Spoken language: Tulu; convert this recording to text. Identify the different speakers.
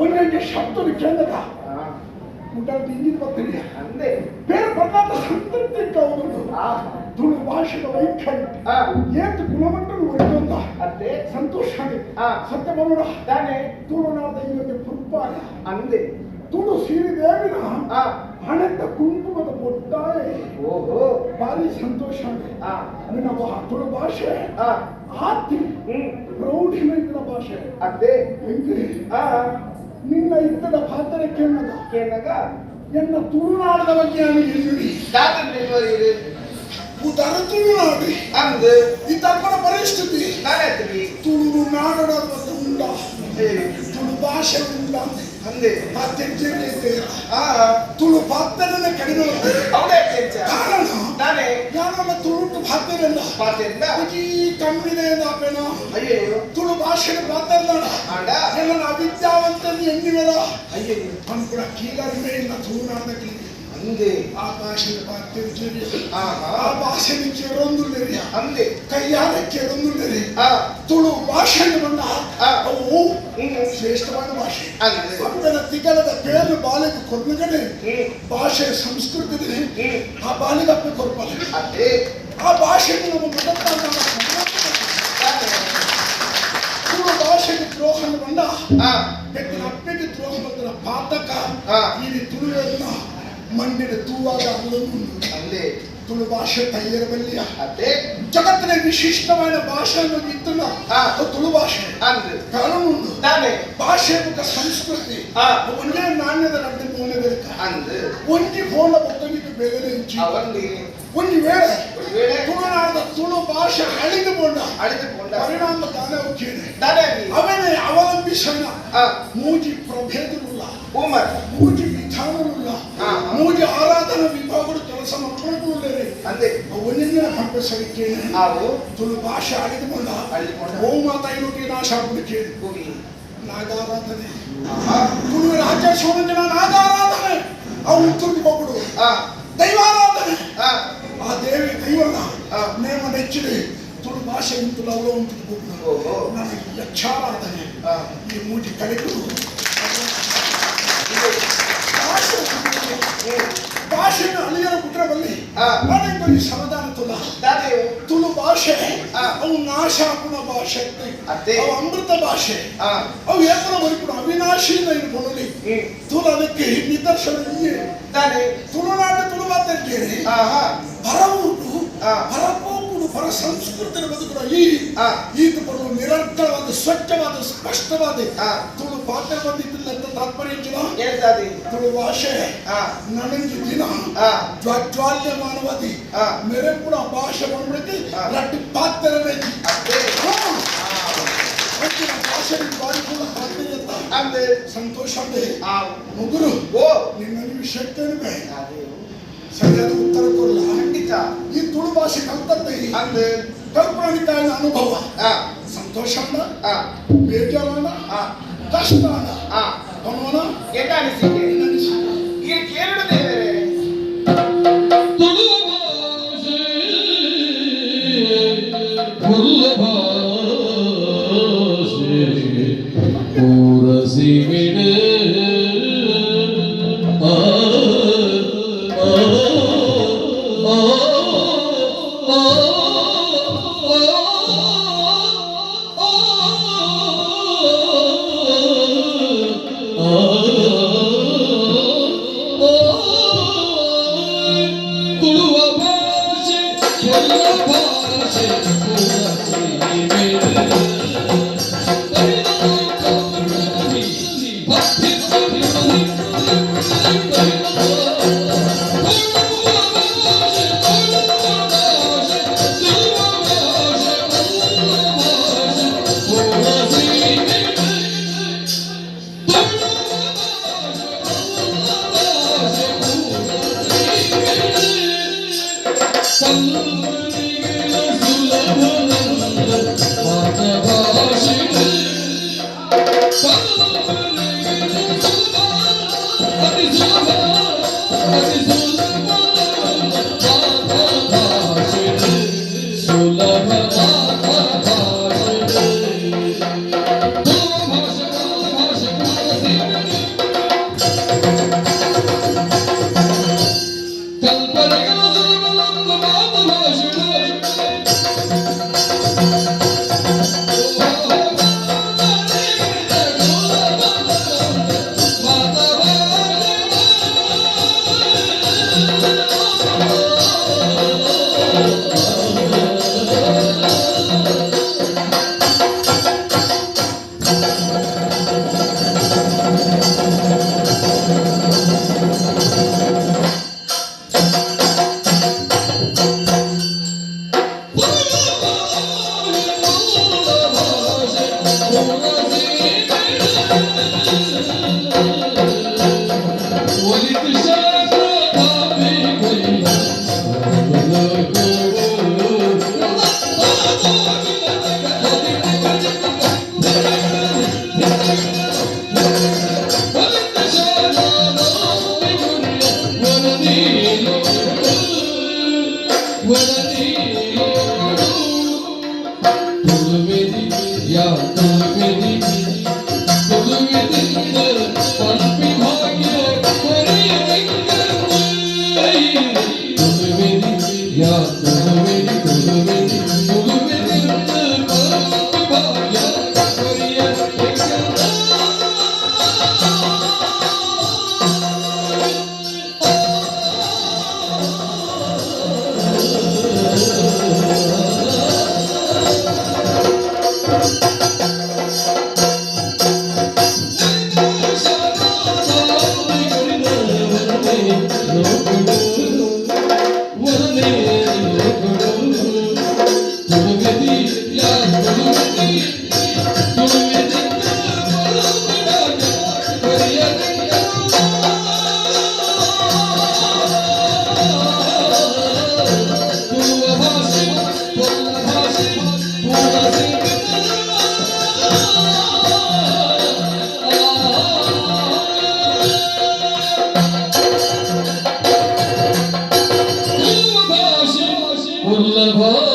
Speaker 1: ಒಂದೊಂದು ಶಬ್ದದ ಕೇಂದ್ರ ಮುಟ್ಟಾದ ಇಂಜಿನ್ ಬರ್ತೀನಿ
Speaker 2: ಅಂದೆ
Speaker 1: ಬೇರೆ ಪದಾರ್ಥ ಸಂತೃಪ್ತಿ ಕಾವುದುಂಟು ತುಳು ಭಾಷೆದ ವೈಖರಿ ಏತು ಗುಣಮಟ್ಟದ ಒರಿದೊಂದ
Speaker 2: ಅತ್ತೆ
Speaker 1: ಸಂತೋಷ ಸತ್ಯ ಬರೋಣ
Speaker 2: ತಾನೆ
Speaker 1: ತುಳುನಾದ ಇವತ್ತು ಪುರ್ಪಾಯ
Speaker 2: ಅಂದೆ
Speaker 1: ತುಳು ಸಿರಿದೇವಿನ ಹಣದ ಕುಂಕುಮದ ಪೊಟ್ಟಾಯ
Speaker 2: ಓಹೋ
Speaker 1: ಭಾರಿ ಸಂತೋಷ ನಿನ್ನ ತುಳು ಭಾಷೆ ಆತಿ ಪ್ರೌಢಿಮೆಂತಿನ ಭಾಷೆ
Speaker 2: ಅತ್ತೆ
Speaker 1: ಹೆಂಗೆ ನಿನ್ನ ಇತ್ತದ ಪಾತ್ರ ಕೇಳದ
Speaker 2: ಕೇಳಗ
Speaker 1: ಎನ್ನ ತುಳುನಾಡದ ಬಗ್ಗೆ ನಾನು ಉದರ ತುಳುನಾಡು
Speaker 2: ಅಂದು
Speaker 1: ಈ ತಕ್ಕನ ಪರಿಸ್ಥಿತಿ ತುಳು ನಾಡದ ಉಂಡ ತುಳು ಭಾಷೆ ಉಂಡ
Speaker 2: ಅಂದೆ
Speaker 1: ತುಳು ಪಾತ್ರನೇ ಕಡಿಮೆ ಕಾರಣ ಯಾನಲ್ಲ ತುಳುಟು ಪಾತ್ರಲ್ಲ ಕಮ್ಮಿದೆ ಅಪ್ಪೇನ ತುಳು ಭಾಷೆ ಪಾತ್ರ ನನ್ನ ಅವಿದ್ಯಾವಂತಲ್ಲಿ ಎನ್ನಿವೆರ
Speaker 2: ಅಯ್ಯೋ
Speaker 1: ಅನ್ಕುಡ ಕೀಳರಿಮೆ ಇಲ್ಲ ತುಳುನಾಡದ ಕೀಳಿ
Speaker 2: ಅಂದೆ
Speaker 1: ಆ ಭಾಷೆ ಪಾತ್ರ ಆ ಭಾಷೆ ಕೇಳೊಂದುಲ್ಲೇರಿ
Speaker 2: ಅಂದೆ
Speaker 1: ಕೈಯಾರ ಕೇಳೊಂದುಲ್ಲೇರಿ ತುಳು ಭಾಷೆ ಬಂದ ಅವು ಶ್ರೇಷ್ಠವಾದ ಭಾಷೆ ಅಪ್ಪನ ತಿಗಲದ పేరు ಬಾಲಿಗೆ ಕೊರ್ನುಗಡೆ ಭಾಷೆ ಸಂಸ್ಕೃತಿ ಆ ಬಾಲಿಗೆ ಅಪ್ಪೆ ಕೊರ್ಪಲೆ ಆ ಭಾಷೆಗೆ ನಮ್ಮ ತುಳು ಭಾಷೆಗೆ ದ್ರೋಹ ಬಂದ ಬೆಕ್ಕಿನ ಅಪ್ಪೆಗೆ ದ್ರೋಹ ಬಂದ ಪಾತಕ ಈ ತುಳುವನ್ನ ಮಣ್ಣಿನ ತೂವಾದ ಅಲ್ಲೊಂದು
Speaker 2: ಅಂದೆ
Speaker 1: ತುಳು ಭಾಷೆ ತಯ್ಯರಬಲ್ಲಿಯ
Speaker 2: ಅದೇ
Speaker 1: ಜಗತ್ತಿನ ವಿಶಿಷ್ಟವಾದ ಭಾಷೆ ಅನ್ನೋದು ಇತ್ತಲ್ಲ ತುಳು ಭಾಷೆ
Speaker 2: ಅಂದೆ
Speaker 1: ಕಾರಣ ಉಂಟು
Speaker 2: ತಾನೆ
Speaker 1: ಭಾಷೆ ಮುಖ ಸಂಸ್ಕೃತಿ ಒಂದೇ ನಾಣ್ಯದ ರಡ್ಡು ಮೂಲೆ
Speaker 2: ಅಂದು
Speaker 1: ಒಂಜಿ ಫೋನ ಬೊತ್ತೊಂಜಿಗೆ ಬೇರೆ ಇಂಚಿ
Speaker 2: ಒಂದಿ
Speaker 1: ಒಂಜಿ ವೇಳೆ
Speaker 2: ಒಂದು ವೇಳೆ
Speaker 1: ತುಳುನಾಡದ ತುಳು ಭಾಷೆ ಅಳಿದುಕೊಂಡ
Speaker 2: ಅಳಿದುಕೊಂಡ
Speaker 1: ಪರಿಣಾಮ ತಾನೇ ಹೋಗ್ತೇನೆ
Speaker 2: ತಾನೇ
Speaker 1: ಅವನೇ ಅವಲಂಬಿಸೋಣ ಮೂಜಿ ಪ್ರಭೇದವುಳ್ಳ
Speaker 2: ಉಮರ್
Speaker 1: ಮೂಜಿ ವಿಧಾನವುಳ್ಳ ಮೂಜಿ ಆರಾಧನಾ ವಿಭಾಗಗಳು ಕೆಲಸ ಮಕ್ಕಳು
Speaker 2: ಅಂದೆ
Speaker 1: ಒಂದಿನ ಪಂಪ ಸರಿಕೇನೆ
Speaker 2: ನಾವು
Speaker 1: ತುಳು ಭಾಷೆ ಅಳಿದುಕೊಂಡ
Speaker 2: ಅಳಿದುಕೊಂಡ
Speaker 1: ಗೋಮಾತ ಇರುಟಿ ನಾಶ ಆಗ್ಬಿಡುತ್ತೇನೆ
Speaker 2: ಭೂಮಿ
Speaker 1: ನಾಗಾರಾಧನೆ ತುಳುವರ ಆಚರಿಸುವ ಜನ ನಾಗಾರಾಧನೆ ಅವು ಉತ್ತರಕ್ಕೆ ಹೋಗ್ಬಿಡು ದೈವಾರಾಧನೆ ಆ ದೇವಿ ದೈವನ ನೇಮ ನೆಚ್ಚಿದೆ ತುಳು ಭಾಷೆ ಉಂಟು ಅವಳು ಉಂಟು ಹೋಗ್ಬಿಡು ನನಗೆ ಯಕ್ಷಾರಾಧನೆ ಈ ಮೂಜಿ ಕಲೆಗಳು ಭಾಷೆ ಭಾಷೆಯನ್ನು ಅಳಿಯರ ಬಿಟ್ರೆ ಬಲ್ಲಿ ಈ ಸಮಾಧಾನ ತುಲ ತುಳು ಭಾಷೆ ಅವು ನಾಶ ಆಪುನ ಭಾಷೆ ಅವು ಅಮೃತ ಭಾಷೆ ಅವು ಏಪನ ಬರಿಪುಣ ಅವಿನಾಶಿ ಇನ್ನು ತುಳು ಅದಕ್ಕೆ ನಿದರ್ಶನ ತುಳುನಾಡು ತುಳು ಮಾತಾಡ್ತೀರಿ ಪರವೂಟು ಪರಪೋಕುಡು ಪರ ಸಂಸ್ಕೃತಿಯ ಬದುಕುಡ ಈ ಈತ ಬರುವ ನಿರರ್ಥವಾದ ಸ್ವಚ್ಛವಾದ ಸ್ಪಷ್ಟವಾದ ತುಳು ಪಾತ್ರ ಬಂದಿದ್ದಿಲ್ಲ ಅಂತ ತಾತ್ಪರ್ಯ ತುಳು ಭಾಷೆ ನನಗೆ ದಿನ ಜ್ವಾಲ್ಯಮಾನವಾದಿ ಮೇರೆ ಕೂಡ ಭಾಷೆ ಬಂದ್ಬಿಡುತ್ತೆ ರಟ್ಟಿ ಪಾತ್ರನೇ ಭಾಷೆ ಬಾರಿ ಕೂಡ ಪಾತ್ರ ಅಂತ ಸಂತೋಷ ಮುಗುರು ನಿನ್ನ ವಿಷಯಕ್ಕೆ ಸರಿಯಾದ ಉತ್ತರ ಕೊಡಲ್ಲ
Speaker 2: ಖಂಡಿತ
Speaker 1: ಈ ತುಳು ಭಾಷೆ ಕಲ್ತದ್ದೆ
Speaker 2: ಅಂದೆ
Speaker 1: ಕಲ್ಪಣಿಕಾಯಿನ ಅನುಭವ ಸಂತೋಷ ಬೇಜಾರಣ ಕಷ್ಟ ಅನುಮಾನ
Speaker 2: ಎನ್ನ ಅನಿಸಿಕೆ ಈಗ ಕೇರಳ ದೇವರೇ
Speaker 3: ತುಳು ಭಾಷೆ ತುಳು ಭಾಷೆ ಪೂರಸಿವಿಡೆ Oh. Vallabha.